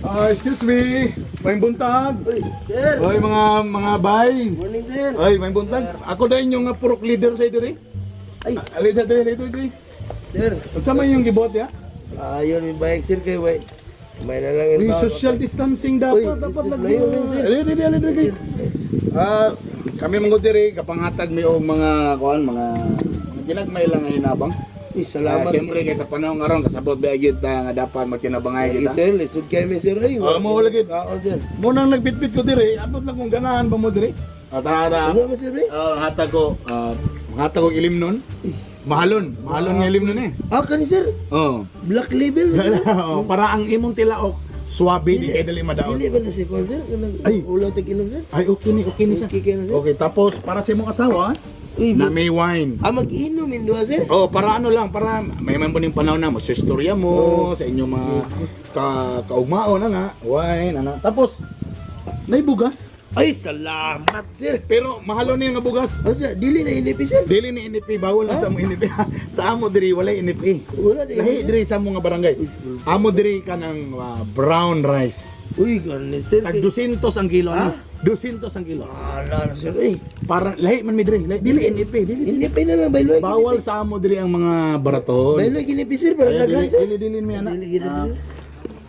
Ah, excuse me. May buntag. Uy, sir. Oy, mga bay. Morning, sir. Oy, may buntag. Ako dahil yung nga purok leader sa diri. Ay, Ali sa diri, diri, diri. sir. Unsa man yung gibuhat ya? Ayun, may bike, sir, kay way. May na lang yung May tao. social distancing dapat, Uy, dapat layo lagi. rin, sir. Ali diri, ali diri. Ah, kami mga diri kapanghatag mi og mga kuan, mga ginagmay lang nga hinabang. Uy, Salamat. salamat. Siyempre kay sa panahon karon kasabot ba gyud ta nga dapat magkinabangay Lagi, kita. sir. Lisod kayo, may sir. Ay, Oh, mo lagi. Kaon, sir. Mo nang nagbitbit ko diri, abot lang kung ganahan ba mo diri. Ah, tara, tara. Ano ba, sir, eh? Oh, hatag ko, hatag ko ilim nun. Mahalon, mahalon nga ilim nun eh. Ah, kani, sir. Oh. Black label. Sir. Oh, para ang imong tilaok suwabe, di kay dali madaot. Dili ba na si Kwan, sir? Kanang Ay. Ulaw tag inom, sir. Ay, okay ni siya. Okay kayo na, sir. Okay, tapos para sa imong asawa Uy, na may wine. Ah, mag-inom yun, diba, sir? Oh, para ano lang, para may man po panahon na mo sa istorya mo, sa inyong mga kaugmaon na nga, wine, ana. Tapos nay bugas, Ay, salamat, sir. pero mahalon ni nga bugas. Ano, sir? Dili na inipi, sir. Dili ni NFA, bawal na sa among NFA. Sa amo diri walay NFA. Wala na Lahi inipi. diri sa among nga barangay. Amo diri kanang brown rice. Uy, kani, sir. Tag 200 ang kilo Ha? ano? 200 ang kilo. Ala na, sir. Ay, Para lahi man mi diri. Lahi, dili NFA, dili. inipi na lang, bayloy. Bawal sa amo diri ang mga baraton. Bayloy, ginipi, sir. Para Ay, daghan, dili sir. dili dili mi ana. Dili ginipi, Ah, sir.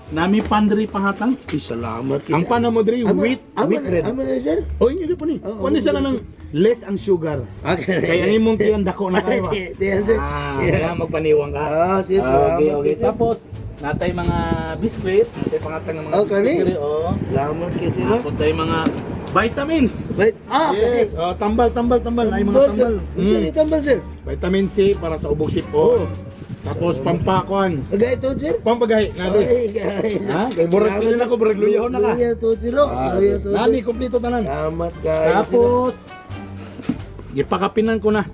nami pandri pangatang. Uy, salamat. Ang pan mo diri wheat, wheat bread. Amo na, sir? Oh, inyo gyud po ni. Oo, Kuan siya kanang less ang sugar. Okay. Kay ang imong tiyan dako na kayo ba? Tiyan, sir. Ah, kaya magpaniwang ka. Ah, sir, Ah, salamat. okay. Sir. Tapos, natay mga biskwit, natay pangatang ng mga Oh, biskwit kani? diri, oh. Salamat kay sir. ah. Tapos tayo mga vitamins. Wait, ah, Yes, oh, tambal, tambal, tambal. Ay, mga tambal. Unsa ni tambal, sir? Vitamin C para sa ubog sipon. Tapos pampakuan. Agay to, sir. Pampagahi na doy. Ay, guys. Ha? Kay murag pili na ko, murag luyahon na ka. Luya to, sir. oh. Ah, Luya to, sir. nani kompleto tanan. Salamat kay. Tapos gipakapinan ko na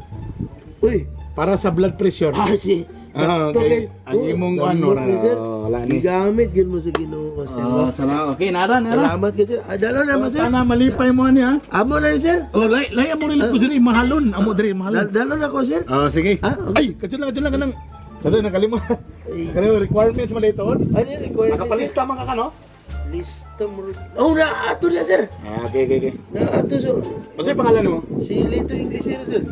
Uy, para sa blood pressure. ah, si. Ah, Sakto okay. kay. Ang imong ano, sir. wala ni. Gigamit gyud mo sa Ginoo ko, sir. Oh, salamat. Okay, nara, nara. Salamat kay sir. Ah, dalo na mo, sir. Sana malipay mo ani ha. Amo na sir. Oh, lay lay amo rin ko diri mahalon, amo diri mahalon. Dalo na ko, sir. Ah, sige. Ah, okay. Ay, kadyo lang, kadyo lang kanang. Sa nakalimot. Ay. Kanang requirements man dito. Ano yung requirement, sir? Nakapalista man ka no? Lista mo. Oh, na ato na, sir. Ah, okay. Na ato so. Ano yung pangalan mo? Si Lito Inglesero, sir.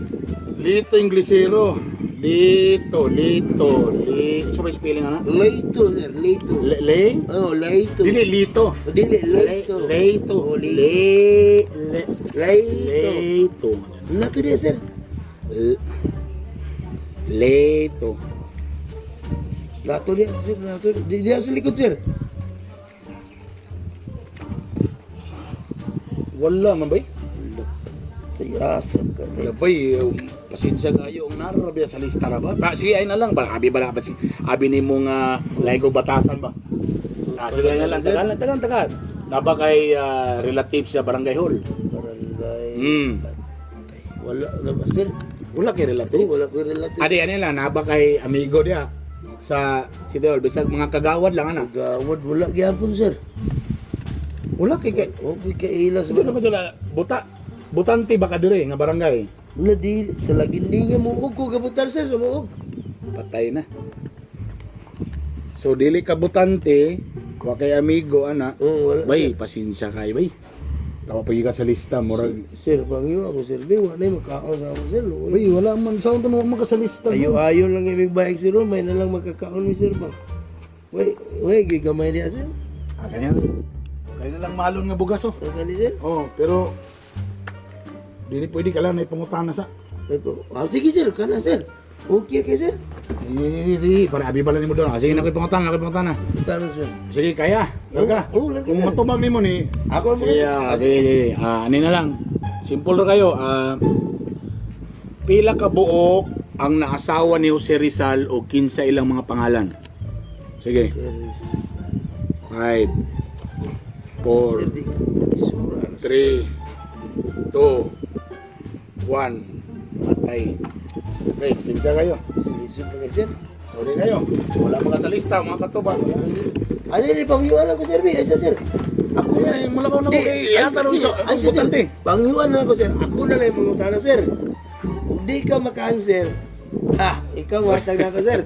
Lito Inglesero. Lito, Lito, Lito. So may spelling ano? Lito, sir. Lito. Le, le? Oh, Lito. Dili, Lito. Dili, Lito. Lito. Oh, Le, Lito. le, Lito. Lito. Nato niya, sir. Lito. Nato niya, sir. Nato. Di diya sa likod, sir. Wala man bay. Tayasap ka na. Gabay, pasensya kayo ang narabya sa lista ra ba? Pa, sige, ay na lang. Ba, abi ba na, abi, abi ni mo nga lahi ko batasan ba? Ah, sige, ay na lang. Tagal, tagal, tagal. Naba kay relative sa barangay hall. Barangay. Batay. Wala na ba, sir? Wala kay relative. Oh, wala ko relative. Adi, ano lang, naba kay amigo diya sa City Hall. Bisag mga kagawad lang, ana. Gawad, wala gyapon, sir. Wala kay kay. Okay, kay ilas. Ito na ko buta. Butante ba ka dire nga barangay? Wala di, sa lagindi nga muog ko gabutar, sir, sa muog. Patay na. So dili ka butante, wa kay amigo ana. Oh, wala. Bay, pasensya kay bay. Tawa pa ka sa lista, murag. Sir, pangyo ako, sir. Di, wala na yung magkaon sa ako, sir. Uy. Bay, wala man sa unta mo man ka sa lista. Ayo-ayo lang ibig bike, sir. Oh. May na lang magkakaon ni sir ba? Wey, wey, gigamay niya, sir. Ah, kanya. Kaya na lang mahalon nga bugas oh. Ang kani, sir. Oh, pero dili pwede ka lang na ipangutana sa. Ito. Ah, sige, sir. Kana, sir. Okay kay sir. Sige, sige, sige. Para abi pala nimo doon. Ah, sige, nakoy pangutana. Tama, sir. Sige, kaya. Larga. Oo, larga, Kung sir. matubag nimo ni, Ako sige, ah, sige, sige. Ah, ano na lang. Simple ra kayo. Ah, pila ka buok ang naasawa ni Jose Rizal o kinsa ilang mga pangalan? Sige. 5, 4, 3, 2, 1. Patay. Okay, pasensya kayo. Silisod pa kay sir. Sorry kayo. Wala mga sa lista, mga katubag. Ano ni pangyuan ako, sir? Ay, sir. Ako na. Ay, mula ko na ko Di, kay ay, tanong sige, sa ay, sir. butante. Pangyuan na ako, sir. Ako na lang yung mangutana, sir. Kung di ka maka-answer, ah, ikaw matag na ako, sir.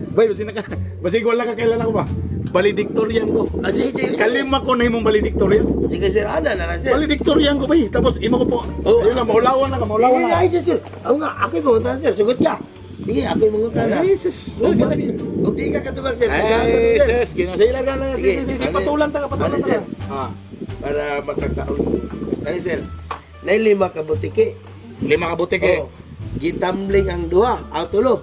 Bay, basi naka, basi wala ka kailan ako ba? Valedictorian ko. Ah, sige, sige. Kalima ko na imong valedictorian. Sige, sir, ana na na, sir. Valedictorian ko ba eh. Tapos imo ko po. Oh. Ayun na, maulawan na ka, maulawan Ay, na. ay, sir, sir. Ako nga, ako'y mangutan, sir. Sugot ka. Sige, ako'y mangutan na. Ay, sus. Kung di ka katubag, sir, tagaan ko, Ay, sir. sus. Ginasila ka na. Sige, Sige, sige, sige. ano? Patulan ta ka, patulan Ano, ta ka. sir? Ah. Para makakaon. Ano, sir? Nay lima ka butiki. Lima ka butike. Oh. Gitambling ang duha, aw tulo.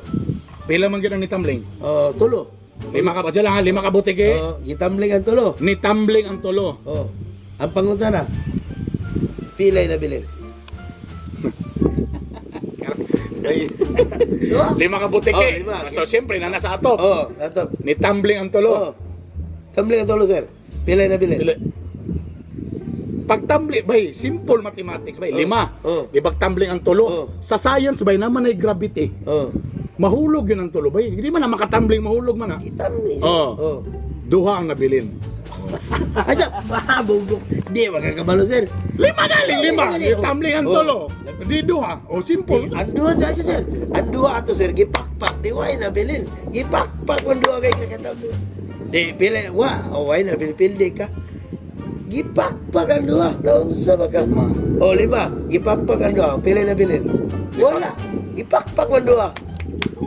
Pila man gyud ang nitambling? Oh, tulo. Lima ka pa lang ha, lima ka butike. Oh, gitambling ang tulo. Nitambling ang tulo. Oh. Ang pangutana. Pilay na bilin. Ay. Duha? Lima ka butike. Oh, lima. So siyempre na nasa atop. Oh, ato. Nitambling ang tulo. Oh. Tumbling ang tulo, sir. Pilay na bilin. Pila. Pagtambli, bay, simple mathematics, bay, Oh. lima. Oh. Di pagtambling ang tulo. Oh. Sa science, bay, naman ay gravity. Oh. Mahulog yun ang tulo, bay. Hindi man na makatambling, mahulog man ha. Gitambling. Sir. Oh. Oh. Duha ang nabilin. Asa, ah, bugok. Di makakabalo, sir. Lima galing, lima. Lima galing, oh. Tumbling ang Oh. tulo. Di duha. O, simple. Ang duha sa sir. Ang duha ato, sir, gipakpak di way na bilin. Gipakpak ang duha kay kakatabi. Di pili wa, o way na bilin pildi ka. Gipakpak ang duha. Naunsa ba ka? O lima, gipakpak ang duha, pili na bilin. Wala. Gipakpak ang duha.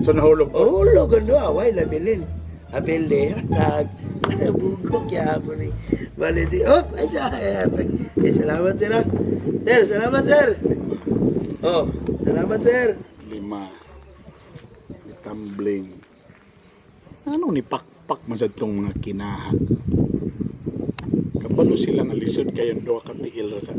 So, nahulog. O hulog ang duha, way na bilin. Apildi hatag. Bugok ya ni. Bali di. Op, ay sa hatag. Eh, salamat, sir, ah. Sir, salamat, sir. Oh, salamat, sir. Lima. Tumbling. Ano ni pakpak man sa itong mga kinahak? Kabalo sila nga lisod kayo duha ka tiil ra sa